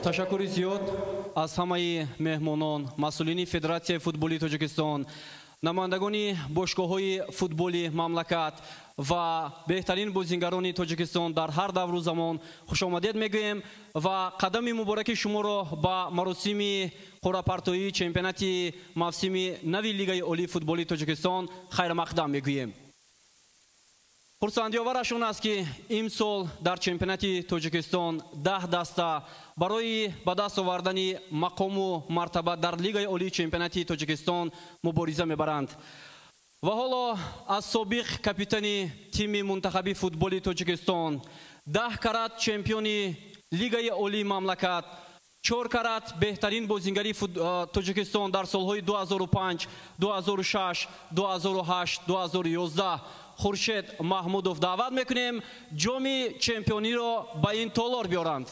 Ташаккури зиёд аз ҳамаи меҳмонон, масъулини Федератсияи футболи Тоҷикистон, намояндагони бошгоҳҳои футболи мамлакат ва беҳтарин бозингарони Тоҷикистон дар ҳар давру замон хушомадед мегӯем ва қадами мубораки шуморо ба маросими қуръапартоии чемпионати мавсими нави Лигаи олии футболи Тоҷикистон хайрмақдам мегӯем. Хурсандиовараш он аст, ки имсол дар чемпионати Тоҷикистон 10 даста барои ба даст овардани мақому мартаба дар Лигаи олии чемпионати Тоҷикистон мубориза мебаранд. Ва ҳоло аз собиқ капитани тими мунтахаби футболи Тоҷикистон, 10 карат чемпиони Лигаи олии мамлакат, 4 карат беҳтарин бозингари Тоҷикистон дар солҳои 2005, 2006, 2008, 2011 Хуршед Маҳмудов даъват мекунем ҷоми чемпиониро ба ин толор биёранд.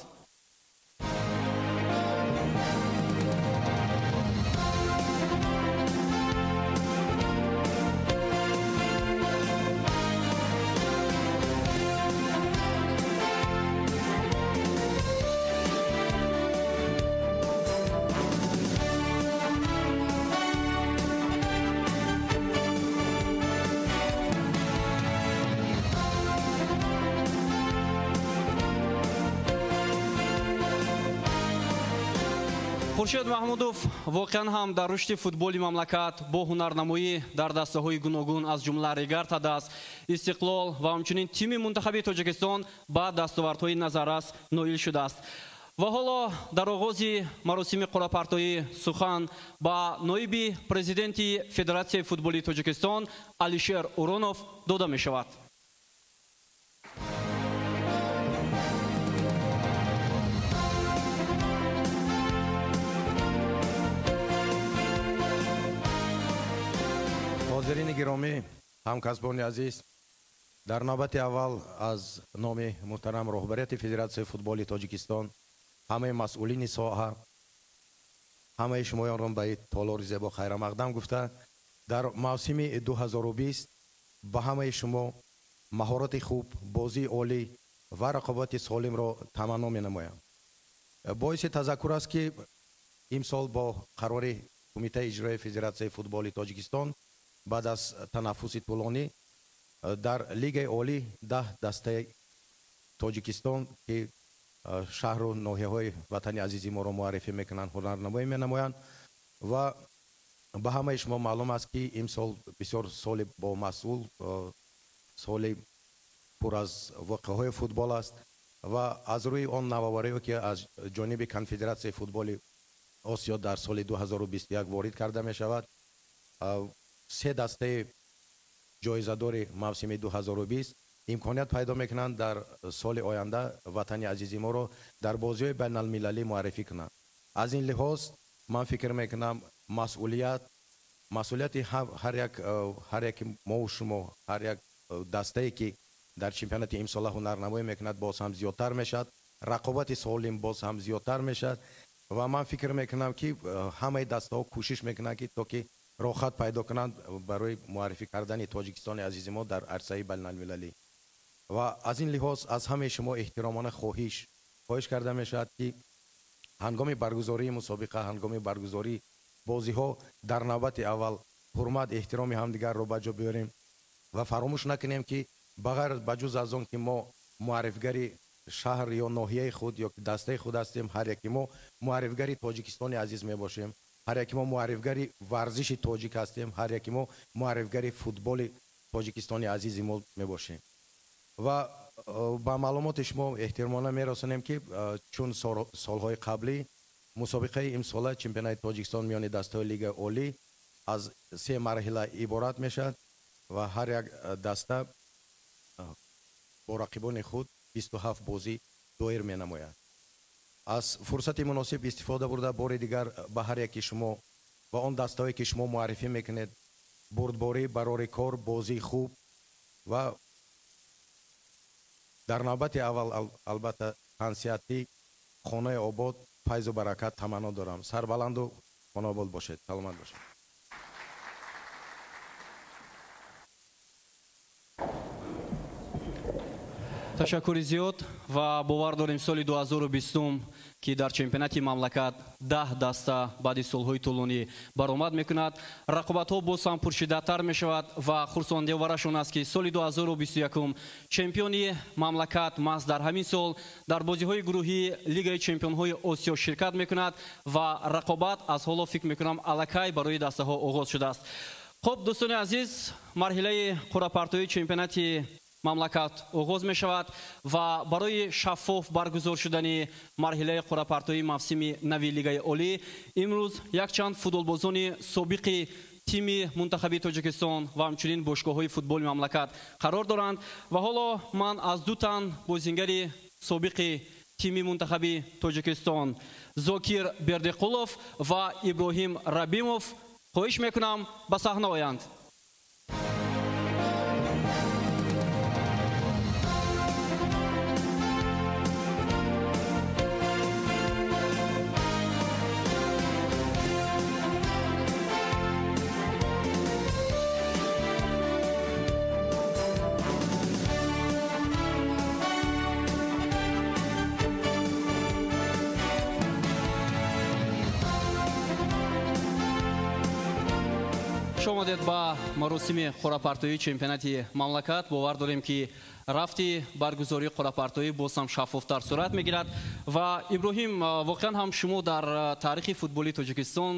Хуршед Маҳмудов воқеан ҳам дар рушди футболи мамлакат бо ҳунарнамоӣ дар дастаҳои гуногун аз ҷумла Регар Тадас, Истиқлол ва ҳамчунин тими мунтахаби Тоҷикистон ба дастовардҳои назаррас ноил шудааст. Ва ҳоло дар оғози маросими қуръапартоӣ сухан ба ноиби президенти Федератсияи футболи Тоҷикистон Алишер Уронов дода мешавад. Ҳозирини гиромӣ, ҳамкасбони азиз, дар навбати аввал аз номи муҳтарам роҳбарияти Федератсияи футболи Тоҷикистон, ҳамаи масъулини соҳа, ҳамаи шумоёнро ба ин толори зебо хайрамақдам гуфта, дар мавсими 2020 ба ҳамаи шумо маҳорати хуб, бозии олӣ ва рақобати солимро таманно менамоям. Боиси тазаккур аст, ки имсол бо қарори Кумитаи иҷроии Федератсияи футболи Тоҷикистон баъд аз танаффуси тӯлонӣ дар Лигаи олӣ 10 дастаи Тоҷикистон, ки шаҳру ноҳияҳои ватани азизи моро муаррифӣ мекунанд, ҳунарнамоӣ менамоянд. Ва ба ҳамаи шумо маълум аст, ки имсол бисёр соли бомасъул, соли пур аз воқеаҳои футбол аст ва аз рӯи он навовариҳо, ки аз ҷониби Конфедератсияи футболи Осиё дар соли 2021 ворид карда мешавад, се дастаи ҷоизадори мавсими 2020 имконият пайдо мекунанд дар соли оянда ватани азизи моро дар бозиҳои байналмилалӣ муаррифӣ кунанд. Аз ин лиҳоз ман фикр мекунам, масъулияти ҳар яки мову шумо, ҳар як дастае, ки дар чемпионати имсола ҳунарнамоӣ мекунад, боз ҳам зиёдтар мешавад, рақобати солим боз ҳам зиёдтар мешавад ва ман фикр мекунам, ки ҳамаи дастаҳо кӯшиш мекунанд, ки то ки роҳхат пайдо кунанд барои муаррифӣ кардани Тоҷикистони азизи мо дар арсаи байналмилалӣ. Ва аз ин лиҳоз аз ҳамаи шумо эҳтиромона хоҳиш карда мешавад, ки ҳангоми баргузории мусобиқа, ҳангоми баргузории бозиҳо дар навбати аввал ҳурмат, эҳтироми ҳамдигарро ба ҷо биёрем ва фаромӯш накунем, ки ба ҷуз аз он ки мо муаррифгари шаҳр ё ноҳияи худ ё дастаи худ ҳастем, ҳар яки мо муаррифгари Тоҷикистони азиз мебошем, ҳар яки мо муаррифгари варзиши тоҷик ҳастем, ҳар яки мо муаррифгари футболи Тоҷикистони азизи мо мебошем. Ва ба маълумоти шумо эҳтиромона мерасонем, ки чун солҳои қаблӣ мусобиқаи имсола чемпионати Тоҷикистон миёни дастаҳои Лигаи олӣ аз се марҳила иборат мешавад ва ҳар як даста бо рақибони худ 27 бозӣ доир менамояд. Аз фурсати муносиб истифода бурда бори дигар ба ҳар яки шумо ва он дастаҳое, ки шумо муаррифӣ мекунед, бурдборӣ, барори кор, бозии хуб ва дар навбати аввал албатта тансиҳатӣ, хонаи обод, файзу баракат таманно дорам. Сарбаланду хонаобод бошед, саломат бошед. Ташаккури зиёд ва бовар дорем соли 2020, ки дар чемпионати мамлакат 10 даста баъди солҳои тӯлонӣ баромад мекунад, рақобатҳо боз ҳам пуршиддаттар мешавад ва хурсандиовараш он аст, ки соли 2021 чемпиони мамлакат маҳз дар ҳамин сол дар бозиҳои гурӯҳии Лигаи чемпионҳои Осиё ширкат мекунад ва рақобат аз ҳоло, фикр мекунам, аллакай барои дастаҳо оғоз шудааст. Хуб, дӯстони азиз, марҳилаи қуръапартоии чемпионати мамлакат оғоз мешавад ва барои шаффоф баргузор шудани марҳилаи қуръапартоии мавсими нави Лигаи Олӣ имрӯз якчанд футболбозони собиқи тими мунтахаби Тоҷикистон ва ҳамчунин бошгоҳҳои футболи мамлакат қарор доранд. Ва ҳоло ман аз ду тан бозингари собиқи тими мунтахаби Тоҷикистон, Зокир Бердиқулов ва Иброҳим Рабимов, хоҳиш мекунам ба саҳна оянд. Хуш омадед ба маросими қуръапартоии чемпионати мамлакат. Бовар дорем, ки рафти баргузории қуръапартоӣ боз ҳам шаффофтар сурат мегирад. Ва Иброҳим, воқеан ҳам шумо дар таърихи футболи Тоҷикистон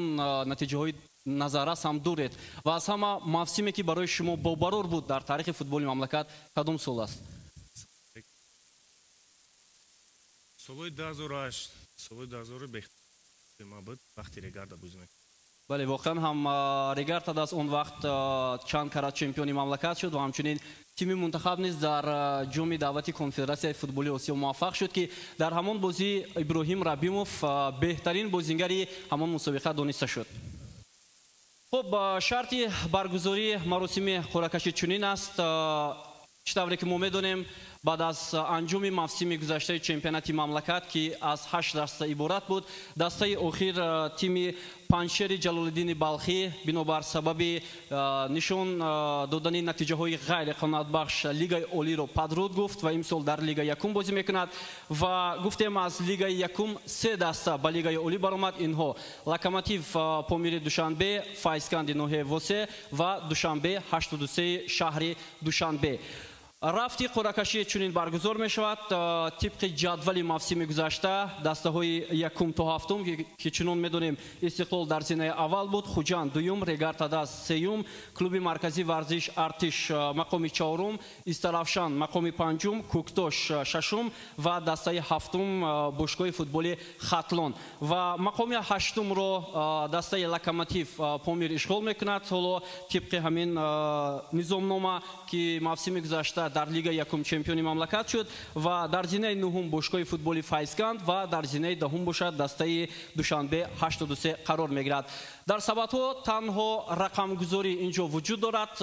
натиҷаҳои назаррас ҳам доред ва аз ҳама мавсиме, ки барои шумо бобарор буд дар таърихи футболи мамлакат, кадом сол аст? Солҳои 2008, солҳои 2000 беҳтар буд, вақти Регарда бозӣ мекард. Бале, воқеан ҳам Регар ТадАЗ он вақт чанд карат чемпиони мамлакат шуд ва ҳамчунин тими мунтахаб низ дар ҷоми даъвати Конфедератсияи футболи Осиё муваффақ шуд, ки дар ҳамон бозӣ Иброҳим Рабимов беҳтарин бозингари ҳамон мусобиқа дониста шуд. Хуб, шарти баргузории маросими қуръакашӣ чунин аст. Чӣ тавре ки мо медонем, баъд аз анҷоми мавсими гузаштаи чемпионати мамлакат, ки аз 8 даста иборат буд, дастаи охир, тими Панҷшери Ҷалолиддини Балхӣ, бинобар сабаби нишон додани натиҷаҳои ғайриқаноатбахш Лигаи Олиро падруд гуфт ва имсол дар Лигаи якум бозӣ мекунад. Ва гуфтем, аз Лигаи якум се даста ба Лигаи Олӣ баромад. Инҳо Локомотив Помири Душанбе, Файзканди ноҳияи Восе ва Душанбе 83 шаҳри Душанбе. Рафти қуръакашӣ чунин баргузор мешавад. Тибқи ҷадвали мавсими гузашта, дастаҳои якум то ҳафтум, ки чунон медонем, Истиқлол дар зинаи аввал буд, Хуҷанд дуюм, Регар ТадАЗ сеюм, клуби марказии варзиш Артиш мақоми чорум, Истаравшан мақоми панҷум, Кӯктош шашум ва дастаи ҳафтум бошгоҳи футболи Хатлон. Ва мақоми ҳаштумро дастаи Локомотив Помир ишғол мекунад. Ҳоло тибқи ҳамин низомнома, ки мавсими гузашта дар Лигаи якум чемпиони мамлакат шуд, ва дар зинаи нуҳум бошгоҳи футболи Файзканд ва дар зинаи даҳум бошад дастаи Душанбе 83 қарор мегирад. Дар сабадҳо танҳо рақамгузорӣ инҷо вуҷуд дорад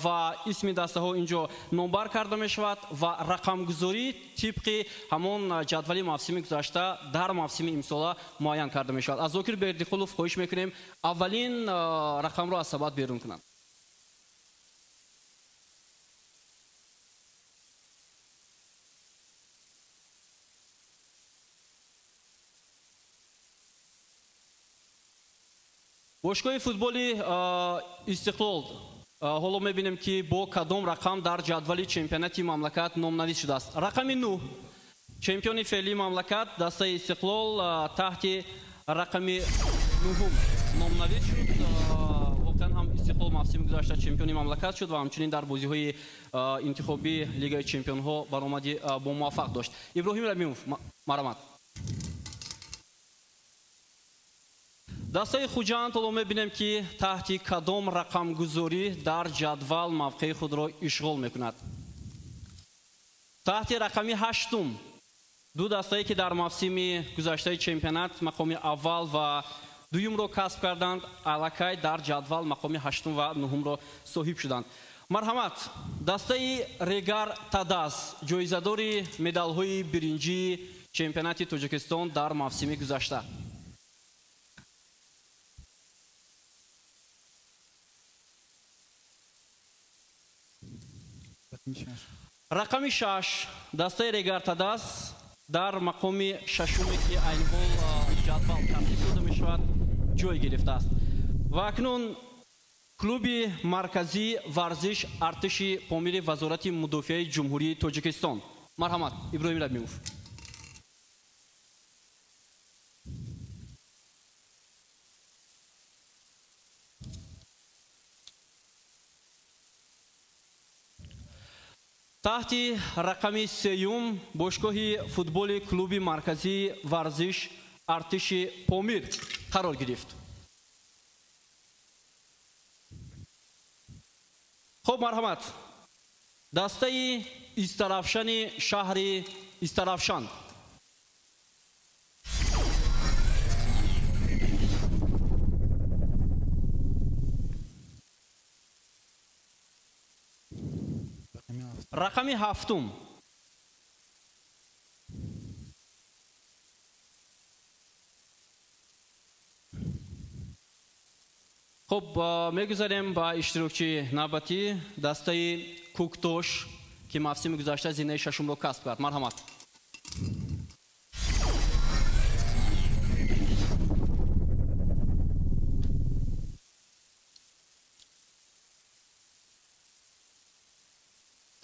ва исми дастаҳо инҷо номбар карда мешавад ва рақамгузорӣ тибқи ҳамон ҷадвали мавсими гузашта дар мавсими имсола муайян карда мешавад. Аз Зокир Бердиқулов хоҳиш мекунем, аввалин рақамро аз сабад берун кунанд. Бошгоҳи футболи Истиқлол ҳоло мебинем, ки бо кадом рақам дар ҷадвали чемпионати мамлакат номнавис шудааст. Рақами 9. Чемпиони феълии мамлакат дастаи Истиқлол таҳти рақами нуҳум номнавис шуд. Воқеан ҳам Истиқлол мавсими гузашта чемпиони мамлакат шуд ва ҳамчунин дар бозиҳои интихобии Лигаи чемпионҳо баромади бомуваффақ дошт. Иброҳим Рабимов, марҳамат. Дастаи Хуҷанд ҳоло мебинем, ки таҳти кадом рақамгузорӣ дар ҷадвал мавқеи худро ишғол мекунад. Таҳти рақами ҳаштум. Ду дастае, ки дар мавсими гузаштаи чемпионат мақоми аввал ва дуюмро касб карданд, аллакай дар ҷадвал мақоми ҳаштум ва нуҳумро соҳиб шуданд. Марҳамат, дастаи Регар ТадАЗ, ҷоизадори медалҳои биринҷии чемпионати Тоҷикистон дар мавсими гузашта. Рақами 6 дастаи Регар-ТадАЗ дар мақоми шашуме, ки айни ҳол ҷадвал тартиб дода мешавад, ҷой гирифтааст. Ва акнун клуби марказии варзиш Артиши Помири Вазорати мудофиаи Ҷумҳурии Тоҷикистон. Марҳамат, Иброҳим Рабимов. Таҳти рақами сеюм бошгоҳи футболи клуби марказии варзиш Артиши Помир қарор гирифт. Хуб, марҳамат, дастаи Истаравшани шаҳри Истаравшан. Рақами ҳафтум. Хуб, мегузарем ба иштирокчии навбатӣ, дастаи Куктош, ки мавсими гузашта зинаи шашумро касб кард. Марҳамат.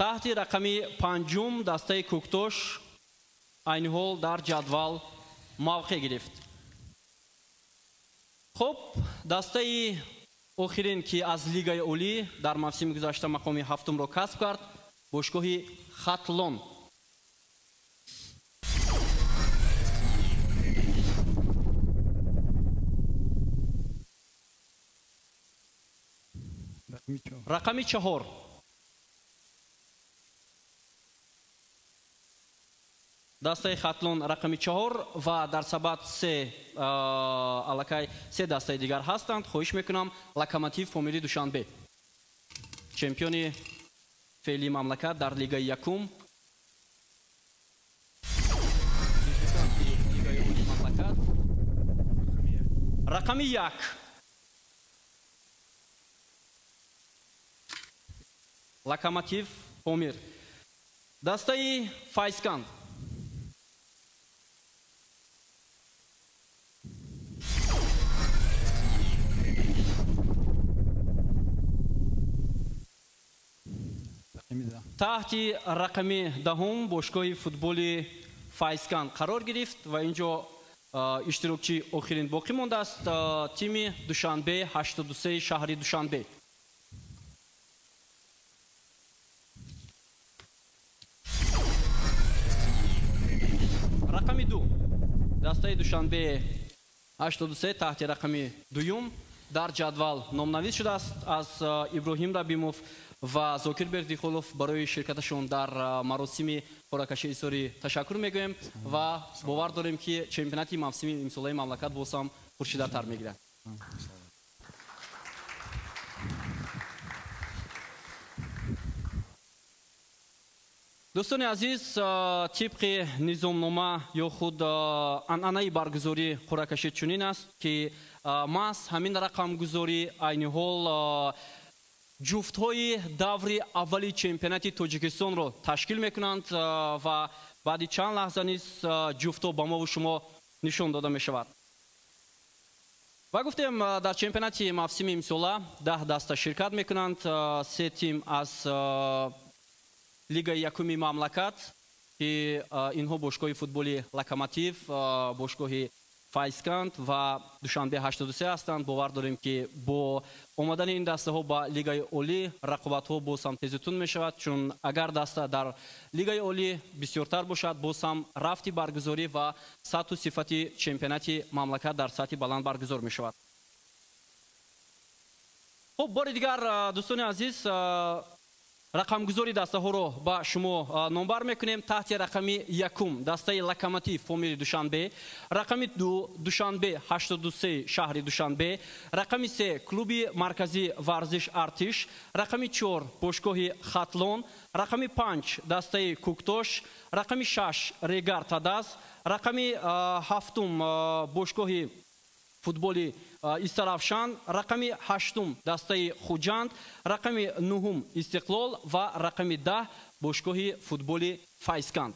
Таҳти рақами панҷум дастаи Куктош айни ҳол дар ҷадвал мавқеъ гирифт. Хуб, дастаи охирин, ки аз Лигаи Олӣ дар мавсими гузашта мақоми ҳафтумро касб кард, бошгоҳи Хатлон. Рақами 4. Дастаи Хатлон рақами 4 ва дар сабат се аллакай се дастаи дигар ҳастанд. Хоҳиш мекунам, Локомотив Помири Душанбе, чемпиони феълии мамлакат дар Лигаи якум, Лигаи олии мамлакат. Рақами 1. Локомотив Помир. Дастаи Файзканд. Таҳти рақами 10 бошгоҳи футболи Файзканд қарор гирифт ва инҷо иштирокчии охирин боқӣ мондааст, тими Душанбе 83 шаҳри Душанбе. Рақами 2 дастаи Душанбе 83 таҳти рақами дуюм дар ҷадвал номнавис шудааст аз Иброҳим Рабимов ва Зокир Бердихолов. Барои ширкаташон дар маросими қуръакашии изҳорӣ ташаккур мегӯем ва бовар дорем, ки чемпионати мавсими имсолаи мамлакат боз ҳам хуршидатар мегирад. Дӯстони азиз, тибқи низомнома ё худ анъанаи баргузории қуръакашӣ чунин аст, ки маҳз ҳамин рақамгузорӣ айни ҳол ҷуфтҳои даври аввали чемпионати Тоҷикистонро ташкил мекунанд ва баъди чанд лаҳза низ ҷуфтҳо ба мову шумо нишон дода мешавад. Ва гуфтем, дар чемпионати мавсими имсола 10 даста ширкат мекунанд, се тим аз Лигаи якуми мамлакат, ки инҳо бошгоҳи футболи Локомотив, бошгоҳи Файзканд ва Душанбе 83 ҳастанд. Бовар дорем, ки бо омадани ин дастаҳо ба Лигаи Олӣ рақобатҳо боз ҳам тезутун мешавад, чун агар даста дар Лигаи Олӣ бисёртар бошад, боз ҳам рафти баргузорӣ ва сатҳу сифати чемпионати мамлакат дар сатҳи баланд баргузор мешавад. Хуб, бори дигар, дӯстони азиз, рақамгузори дастаҳоро ба шумо номбар мекунем. Таҳти рақами якум дастаи Локомотив Помири Душанбе, рақами 2 Душанбе 83 шаҳри Душанбе, рақами 3 клуби марказии варзиш Артиш, рақами 4 бошгоҳи Хатлон, рақами 5 дастаи Куктош, рақами 6 Регар-ТадАЗ, рақами ҳафтум бошгоҳи футболи Истаравшан, рақами 8 дастаи Хуҷанд, рақами 9 Истиқлол ва рақами 10 бошгоҳи футболи Файзканд.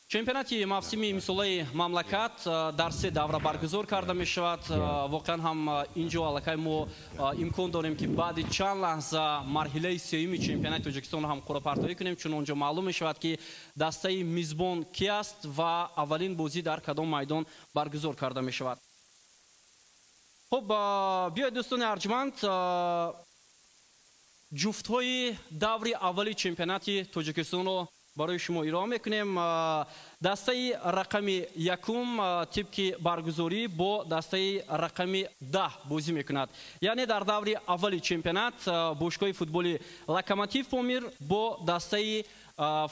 Чемпионати мавсими имсолаи мамлакат дар се давра баргузор карда мешавад. Воқеан ҳам инҷо аллакай мо имкон дорем, ки баъди чанд лаҳза марҳилаи сеюми чемпионати Тоҷикистонро ҳам қуръапартоӣ кунем, чун онҷо маълум мешавад, ки дастаи мизбон ки аст ва аввалин бозӣ дар кадом майдон баргузор карда мешавад. Хуб, биёед, дӯстони арҷманд, ҷуфтҳои даври аввали чемпионати Тоҷикистонро барои шумо ироа мекунем. Дастаи рақами 1 тибқи баргузорӣ бо дастаи рақами 10 бозӣ мекунад. Яъне дар даври аввали чемпионат бошгоҳи футболи Локомотив Помир бо дастаи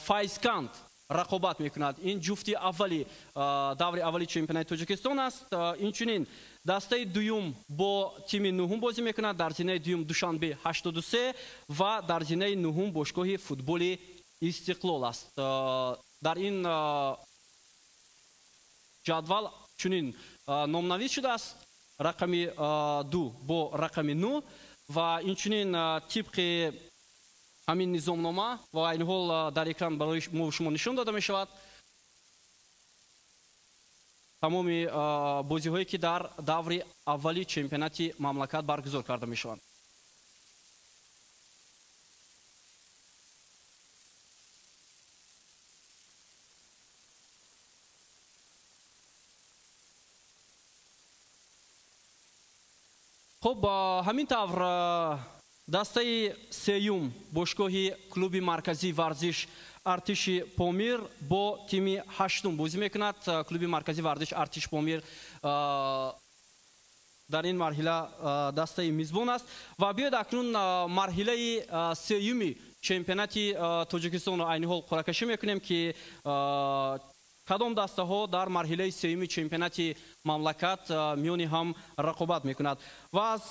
Файзканд рақобат мекунад. Ин ҷуфти аввали даври аввали чемпионати Тоҷикистон аст. Инчунин дастаи дуюм бо тими нуҳум бозӣ мекунад. Дар зинаи дуюм Душанбе 83 ва дар зинаи нуҳум бошгоҳи футболи Истиқлол аст. Дар ин ҷадвал чунин номнавис шудааст: рақами 2 бо рақами 9 ва инчунин тибқи ҳамин низомнома ва айни ҳол дар экран барои мо шумо нишон дода мешавад тамоми бозиҳое, ки дар даври аввали чемпионати мамлакат баргузор карда мешаванд. Хуб, ҳамин тавр дастаи сеюм бошгоҳи клуби марказии варзиш Артиши Помир бо тими 8 бозӣ мекунад. Клуби марказии варзиш Артиши Помир дар ин марҳила дастаи мизбон аст. Ва биёед, акнун марҳилаи сеюми чемпионати Тоҷикистонро айни ҳол қуръакашӣ мекунем, ки кадом дастаҳо дар марҳилаи сеюми чемпионати мамлакат миёни ҳам рақобат мекунад. Ва аз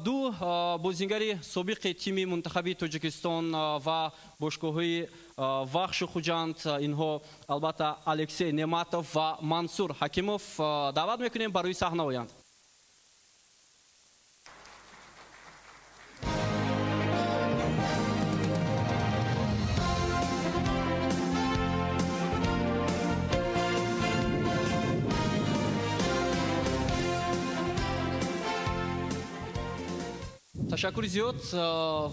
ду бозингари собиқи тими мунтахаби Тоҷикистон ва бошгоҳҳои Вахшу Хуҷанд, инҳо албатта Алексей Нематов ва Мансур Ҳакимов, даъват мекунем ба рӯи саҳна оянд. Ташаккури зиёд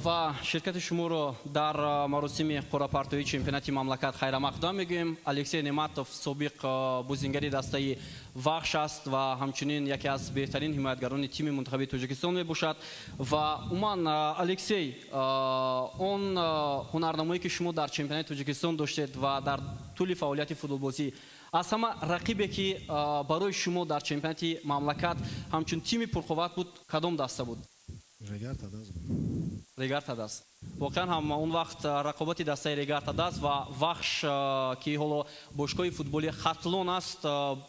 ва ширкати шуморо дар маросими қуръапартоии чемпионати мамлакат хайрамақдам мегӯем. Алексей Нематов собиқ бозингари дастаи Вахш аст ва ҳамчунин яке аз беҳтарин ҳимоятгарони тими мунтахаби Тоҷикистон мебошад. Ва умуман, Алексей, он ҳунарнамое, ки шумо дар чемпионати Тоҷикистон доштед ва дар тӯли фаъолияти футболбозӣ, аз ҳама рақибе, ки барои шумо дар чемпионати мамлакат ҳамчун тими пурқувват буд, кадом даста буд? Регар Тадаз. Регар Тадаз. Воқеан ҳам он вақт рақобати дастаи Регар Тадаз ва Вахш, ки ҳоло бошгоҳи футболи Хатлон аст,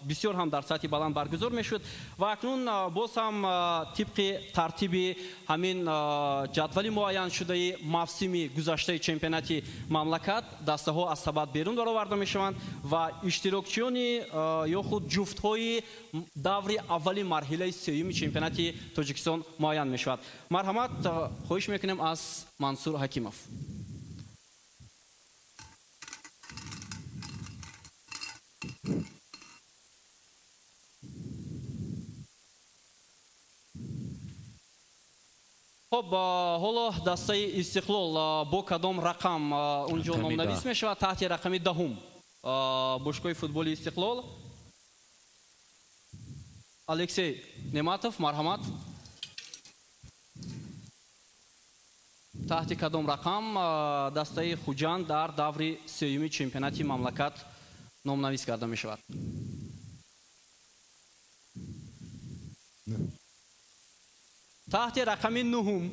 бисёр ҳам дар сатҳи баланд баргузор мешуд. Ва акнун боз ҳам тибқи тартиби ҳамин ҷадвали муайяншудаи мавсими гузаштаи чемпионати мамлакат дастаҳо аз сабад берун бароварда мешаванд ва иштирокчиёни ё худ ҷуфтҳои даври аввали марҳилаи сеюми чемпионати Тоҷикистон муайян мешавад. Марҳамат, хоҳиш мекунем аз Мансур Ҳакимов. Хуб, ҳоло дастаи Истиқлол бо кадом рақам унҷо номнавис мешавад? Таҳти рақами 10 бошгоҳи футболи Истиқлол. Алексей Нематов, марҳамат. Таҳти кадом рақам дастаи Хуҷанд дар даври сеюми чемпионати мамлакат номнавис карда мешавад? Таҳти рақами 9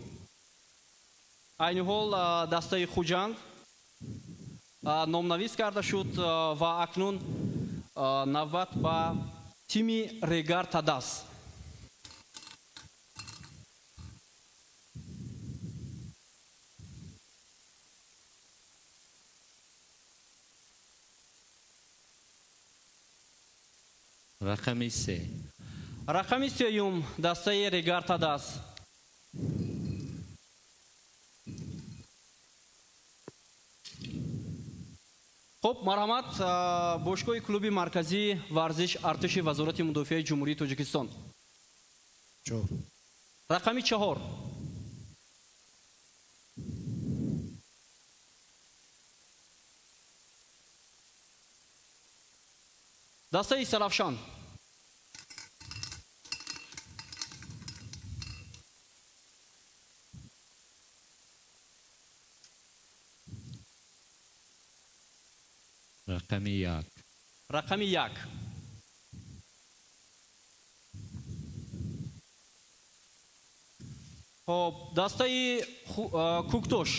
айни ҳол дастаи Хуҷанд номнавис карда шуд ва акнун навбат ба тими Регар Тадаз. Рақами се. Рақами сеюм дастаи Регар Тадас. Хуб, марҳамат, бошгоҳи клуби марказии варзиш артиши Вазорати мудофиаи Ҷумҳурии Тоҷикистон. 4. Рақами 4. Дастаи Сарафшан. Рақами 1. Рақами 1. Хоб, дастаи Куктош.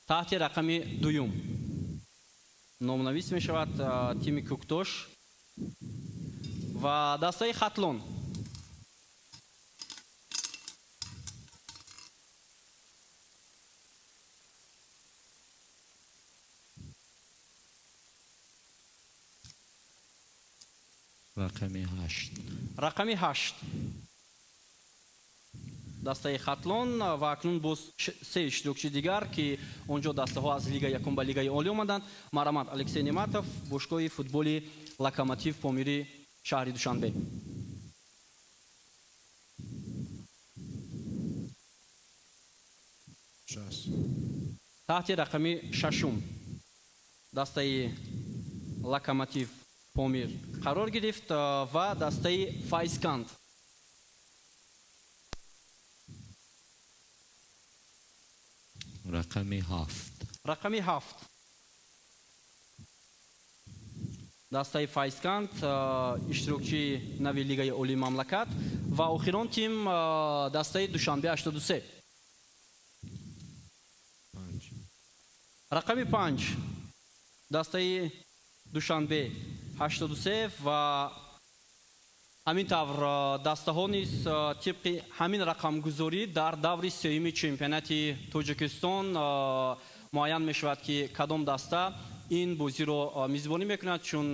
Таҳти рақами 2 номнавис мешавад тими Куктош ва дастаи Хатлон. Рақами 8. Рақами 8. Дастаи Хатлон ва акнун боз се иштирокчи дигар, ки он ҷо дастаҳо аз лигаи якум ба лигаи олӣ омаданд. Марҳамат, Алексей Нематов, бошгоҳи футболи Локомотив Помири шаҳри Душанбе. 6. Таҳти рақами 6 дастаи Локомотив Помир қарор гирифт ва дастаи Файзканд. Рақами 7. Рақами 7. Дастаи Файзканд, иштирокчии нави лигаи олии мамлакат ва охирон тим дастаи Душанбе 83. Рақами 5. Дастаи Душанбе 83 ва ҳамин тавр дастаҳо низ тибқи ҳамин рақамгузорӣ дар даври сеюми чемпионати Тоҷикистон муайян мешавад, ки кадом даста ин бозиро мизбонӣ мекунад, чун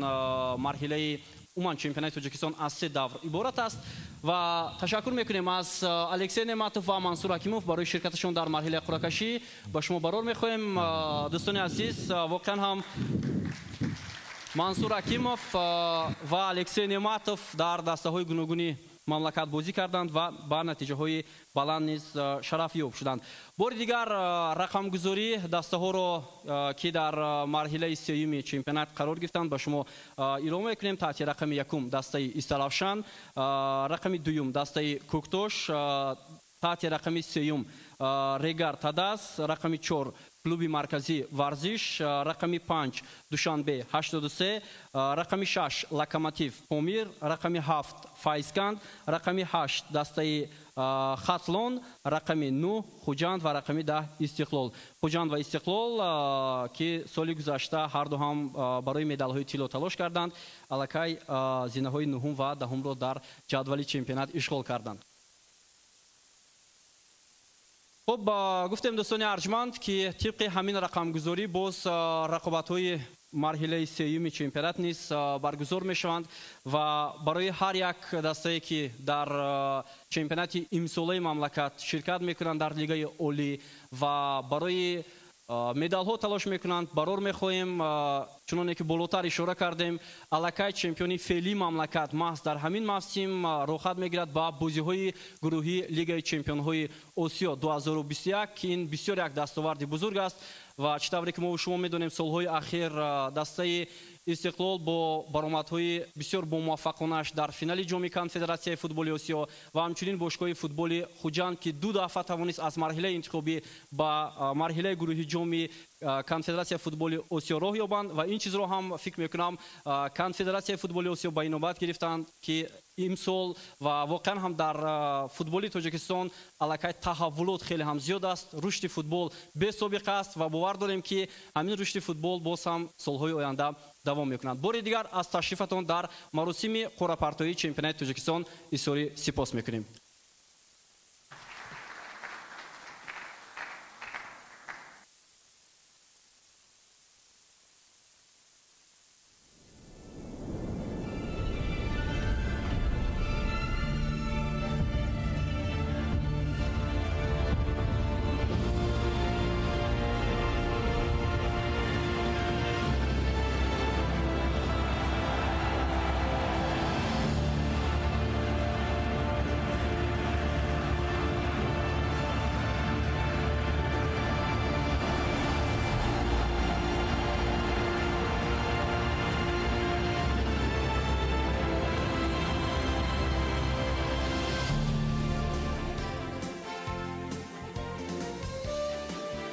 марҳилаи умуман чемпионати Тоҷикистон аз 3 давр иборат аст. Ва ташаккур мекунем аз Алексей Нематов ва Мансур Ҳакимов барои ширкаташон дар марҳилаи қуръакашӣ. Ба шумо барор мехоҳем, дӯстони азиз. Воқеан ҳам Мансур Ҳакимов ва Алексей Нематов дар дастаҳои гуногуни мамлакат бозӣ карданд ва ба натиҷаҳои баланд низ шарафёб шуданд. Бори дигар рақамгузорӣ дастаҳоро, ки дар марҳилаи сеюми чемпионат қарор гирифтанд, ба шумо ироа мекунем. Таҳти рақами 1 дастаи Истаравшан, рақами 2 дастаи Куктош, таҳти рақами 3 Регар Тадас, рақами 4 клуби марказӣ варзиш, рақами 5 Душанбе 83, рақами 6 Локомотив Помир, рақами 7 Файзканд, рақами 8 дастаи Хатлон, рақами 9 Хуҷанд ва рақами 10 Истиқлол. Хуҷанд ва Истиқлол, ки соли гузашта ҳарду ҳам барои медалҳои тилло талош карданд, аллакай зинаҳои 9 ва 10-ро дар ҷадвали чемпионат ишғол карданд. Хуб, гуфтем дӯстони арҷманд, ки тибқи ҳамин рақамгузорӣ боз рақобатҳои марҳилаи сеюми чемпионат низ баргузор мешаванд ва барои ҳар як дастае, ки дар чемпионати имсолаи мамлакат ширкат мекунанд дар лигаи олӣ ва барои медалҳо талош мекунанд, барор мехоҳем. Чуноне ки болотар ишора кардем, аллакай чемпиони феълии мамлакат маҳз дар ҳамин мавсим роҳхат мегирад ба бозиҳои гурӯҳии Лигаи чемпионҳои Осиё 2021, ки ин бисёр як дастоварди бузург аст. Ва чӣ тавре ки мо шумо медонем, солҳои ахир дастаи Истиқлол бо баромадҳои бисёр бомуваффақонааш дар финали ҷоми конфедератсияи футболи Осиё ва ҳамчунин бошгоҳи футболи Хуҷанд, ки 2 дафъа тавонист аз марҳилаи интихобӣ ба марҳилаи гурӯҳи ҷоми конфедератсияи футболи Осиё роҳ ёбанд. Ва ин чизро ҳам фикр мекунам конфедератсияи футболи Осиё ба инобат гирифтанд, ки имсол ва воқеан ҳам дар футболи Тоҷикистон аллакай таҳаввулот хеле ҳам зиёд аст, рушди футбол бесобиқа аст ва бовар дорем, ки ҳамин рушди футбол боз ҳам солҳои оянда давом мекунад. Бори дигар аз ташрифатон дар маросими қуръапартоии чемпионати Тоҷикистон изҳори сипос мекунем.